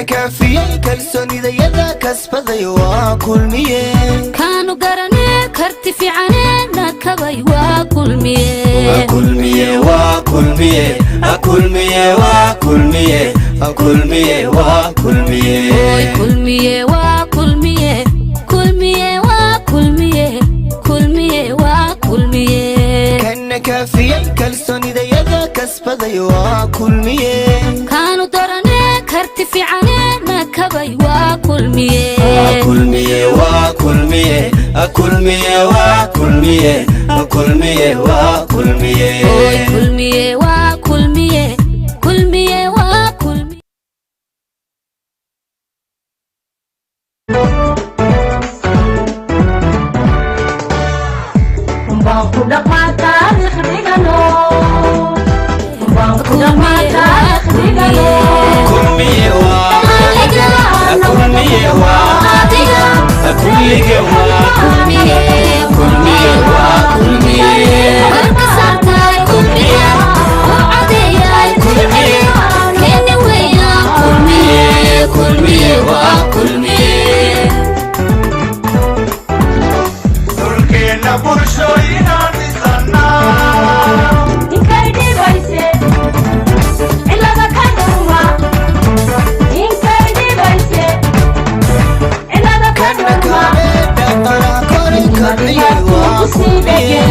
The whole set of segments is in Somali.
Kaafiyey kalsoonidayada kasbaday waa Kulmiye. Kaanu garanee karti fiicanee nakabay waa Kulmiye. Kulmiye waa Kulmiye, Kulmiye waa Kulmiye, Kulmiye waa Kulmiye. Oy, Kulmiye waa Kulmiye, Kulmiye waa Kulmiye, Kulmiye waa Kulmiye. Kana kaafiyey kalsoonidayada kasbaday waa Kulmiye. Kaanu daranee karti fiicanee nakabay waa Kulmiye. Kulmiye waa Kulmiye, Kulmiye waa Kulmiye, Kulmiye waa Kulmiye. Oy, Kulmiye waa Kulmiye, Kulmiye waa Kulmiye. Kulmiye waa Kulmiye, waa kullige waa Kulmiye, Kulmiye waa Kulmiye. Warka saartay Kulmiye, u cadeeyay Kulmiye, keeni weeyaan Kulmiye, Kulmiye waa Kulmiye. Dhulkeenna bulshooyinaan dhisannaa. Inkay dhibayse cilada ka dhuma, inkay dhibayse cilada ka Kana dhuma. Kaabee dhaqala koray kobciyey waa Kulmiye.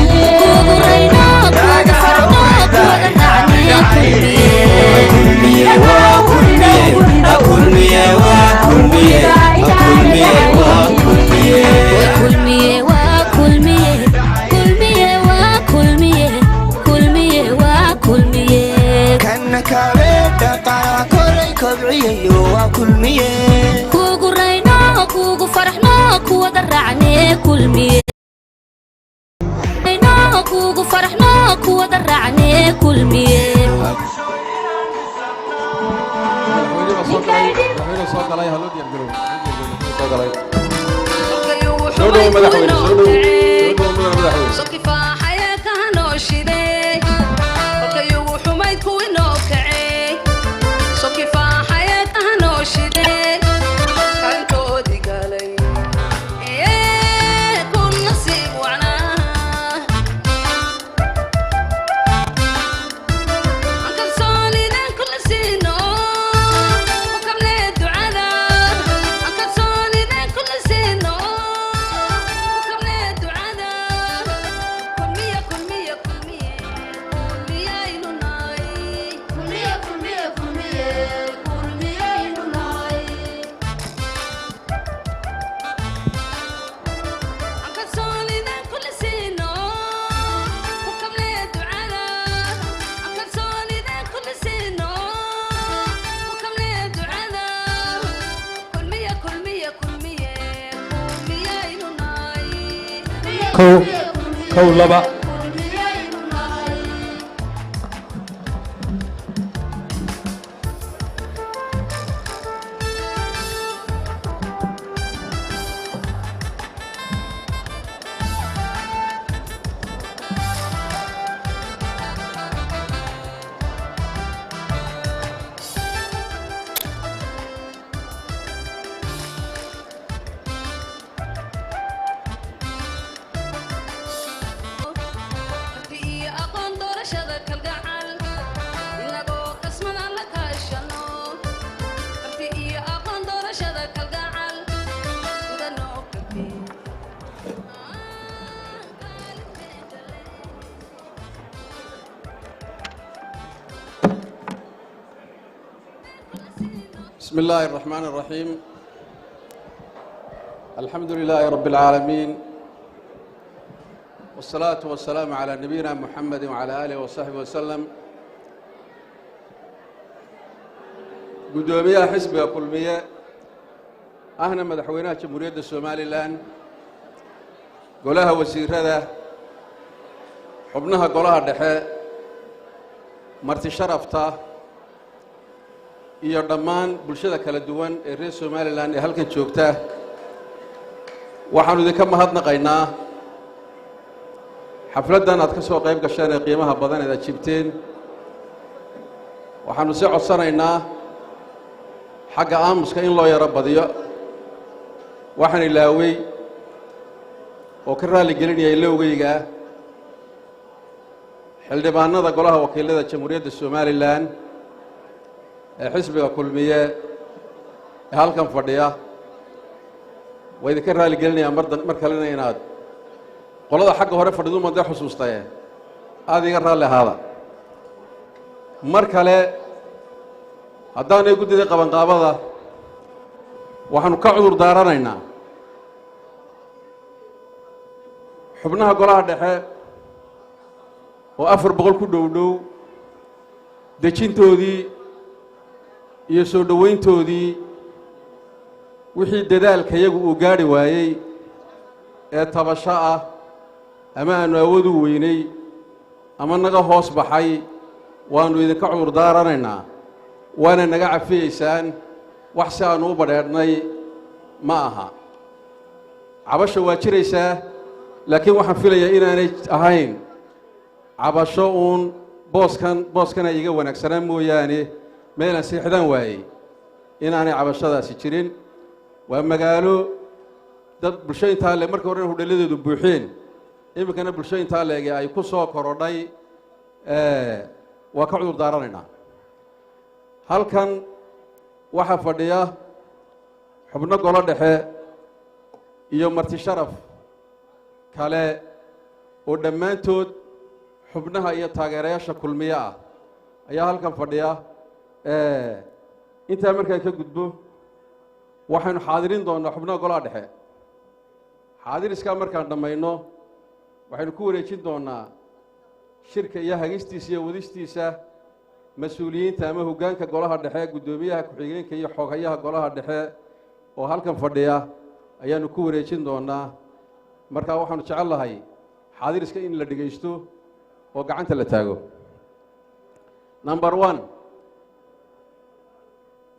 Kugu rayno, kuwada farno, kuwada raacnee Kulmiye. Kulmiye waa Kulmiye, Kulmiye waa Kulmiye, Kulmiye waa Kulmiye. Kulmiye waa Kulmiye, Kulmiye waa Kulmiye, Kulmiye waa Kulmiye. Kana kaabee dhaqala koray kobciyey waa Kulmiye. Kugu rayno, kugu faraxno, kuwada raacnee Kulmiye. Rayno, kugu faraxno, kuwada raacnee Kulmiye. Madaxweyne baa soo galay, madaxweyne soo galay, ha loo diyaar garoobo, soo galay. Soo dhowo madaxweyne, soo dhowo, soo dhowo mudane madaxweyne. Kow, kow, laba. بسم الله الرحمن الرحيم، الحمد لله رب العالمين، والصلاة والسلام على نبينا محمد وعلى آله وصحبه وسلم. Guddoomiyaha xisbiga Kulmiye ahna madaxweynaha Jamhuuriyadda Somalilan, golaha wasiirada, xubnaha golaha dhexe, marti sharafta iyo dhammaan bulshada kala duwan ee reer Somalilan ee halkan joogta, waxaanu idinka mahadnaqaynaa xafladdan aad ka soo qayb gasheen ee qiimaha badan eed ajiibteen. Waxaanu si codsanaynaa Xagga aamuska in loo yaro badiyo. Waxaan ilaawey oo ka raalli gelinaya ilowgeyga xildhibaanada Golaha Wakiilada Jamhuuriyadda Somalilan ee xisbiga Kulmiye ee halkan fadhiya. Waa idinka raalli gelinayaa mar kalena inaad qolada xagga hore fadhiduma dee xusuustaye aada iga raalli ahaada. Mar kale haddaanay guddida qabanqaabada, waxaanu ka cudur daaranaynaa xubnaha golaha dhexe oo 400 ku dhow dhow dejintoodii iyo soo dhoweyntoodii, wixii dadaalka iyagu uu gaadhi waayey ee tabasho ah ama aanu awood u weynay ama naga hoos baxay, waannu idinka cudur daaranaynaa, waana naga cafiyeysaan. Wax si aanu u badheedhnay ma aha. Cabasho waa jiraysaa, laakiin waxaan filayaa inaanay ahayn cabasho uun booskan booskana iga wanaagsanaa mooyaane meelaan seexdaan waayey inaanay cabashadaasi jirin. Waa magaalo dad bulsho intaa le markii horena hudheeladeedu buuxeen, iminkana bulsho intaa leege ay ku soo korodhay. Waa ka cudur daaranaynaa. Halkan waxaa fadhiya xubno golo dhexe iyo marti sharaf kale oo dhammaantood xubnaha iyo taageerayaasha Kulmiye ah ayaa halkan fadhiya. Intaa markaan ka gudbo, waxaynu xaadirin doonnaa xubnaha golaha dhexe. Xaadiriskaa markaan dhammayno, waxaynu ku wareejin doonnaa shirka iyo hagistiisa iyo wadistiisa mas-uuliyiinta ama hoggaanka golaha dhexe. Guddoomiyaha, ku-xigeenka iyo xoghayaha golaha dhexe oo halkan fadhiya ayaanu ku wareejin doonnaa. Markaa waxaanu jecel lahay xaadiriska in la dhegaysto oo gacanta la taago. Number one,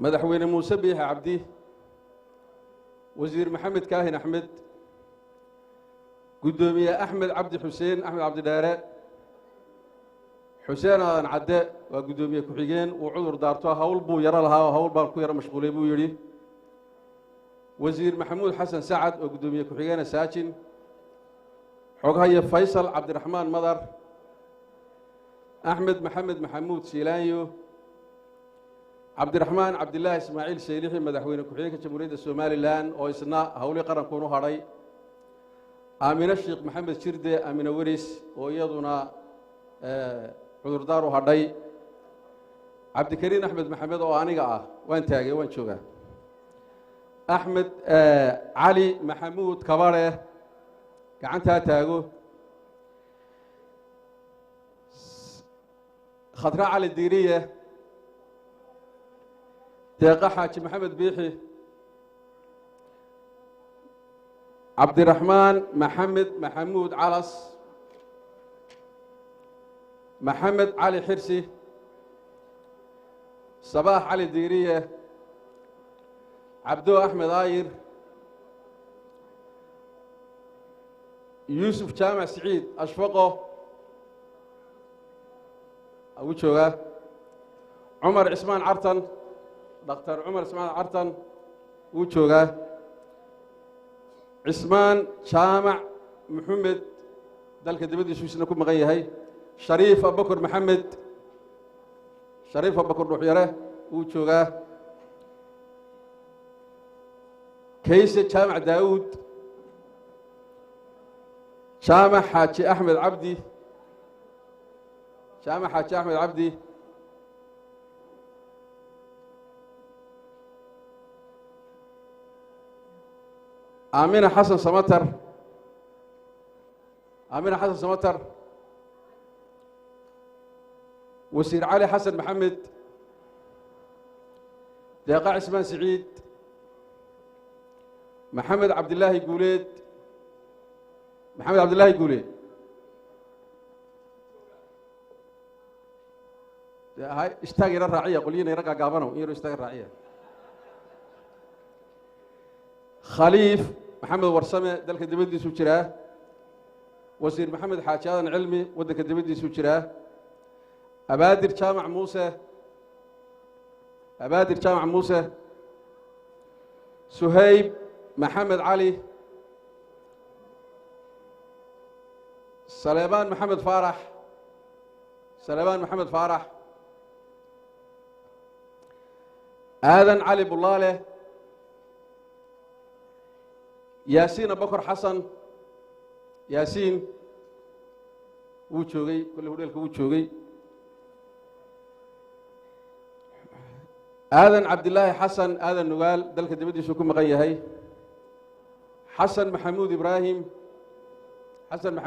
Madaxweyne Muuse Biixi Cabdi, Wasiir Maxamed Kaahin Axmed, Guddoomiye Axmed Cabdi Xuseen, Axmed Cabdidheere, Xuseen Aadan Cadde waa guddoomiye ku-xigeen, wuu cudur daarto, hawl buu yaro lahaa oo hawl baan ku yaro mashquulay buu yidhi. Wasiir Maxamuud Xasan Sacad oo guddoomiye ku-xigeena Saajin, xoghaye Faysal Cabdiraxmaan Madar, Axmed Maxamed Maxamuud Siilaanyo, Cabdiraxmaan Cabdilaahi Ismaaciil Saylixi, madaxweyne ku-xigeenka Jamhuuriyadda Somalilan oo isna howlii qarankuunu hadhay, Aamine Sheekh Maxamed Jirde, Aamine Weris, oo iyaduna cudurdaar u hadhay, Cabdikariin Axmed Maxamed oo aniga ah, waan taagay, waan joogaa, Axmed Cali Maxamuud Kabare, gacantaa taago, Khadra Cali Diiriye, Deeqa Xaaji Maxamed Biixi, Cabdiraxmaan Maxamed Maxamuud Calas, Maxamed Cali Xirsi, Sabaax Cali Diiriye, Cabdo Axmed Aayir, Yuusuf Jaamac Siciid Ashfaqo ugu joogaa, Cumar Cismaan Cartan, Dhakhtar Cumar Cismaan Cartan wuu joogaa, Cismaan Jaamac Maxamed dalka dibaddiisu isna ku maqan yahay, Shariif Abakor Maxamed, Shariif Abakor Dhuuxyare wuu joogaa, Kayse Jaamac Daa'uud, Jaamac Xaaji Axmed Cabdi, Jaamac Xaaji Axmed Cabdi, Aamina Xasan Samatar, Aamina Xasan Samatar, Wasiir Cali Xasan Maxamed, Deeqa Cismaan Siciid, Maxamed Cabdilaahi Guuleed, Maxamed Cabdilaahi Guuleed, hay istaag yaro raaciya, qolyina yaro gaagaabanow, in yaro istaag raaciya. Khaliif Maxamed Warsame dalka dibaddiisuu jiraa, Wasiir Maxamed Xaaji Aadan Cilmi waddanka dibaddiisuu jiraa, Abaadir Jaamac Muuse, Abaadir Jaamac Muuse, Suhayb Maxamed Cali, Saleebaan Maxamed Faarax, Saleebaan Maxamed Faarax, Aadan Cali Bulaale, Yaasiin Abakor Xasan. Yaasiin wuu joogay kolley, hudheelka wuu joogay. Aadan Cabdilaahi Xasan, Aadan Nugaal, dalka dibaddiisuu ku maqan yahay. Xasan Maxamuud Ibraahim, Xasan Maxamuud.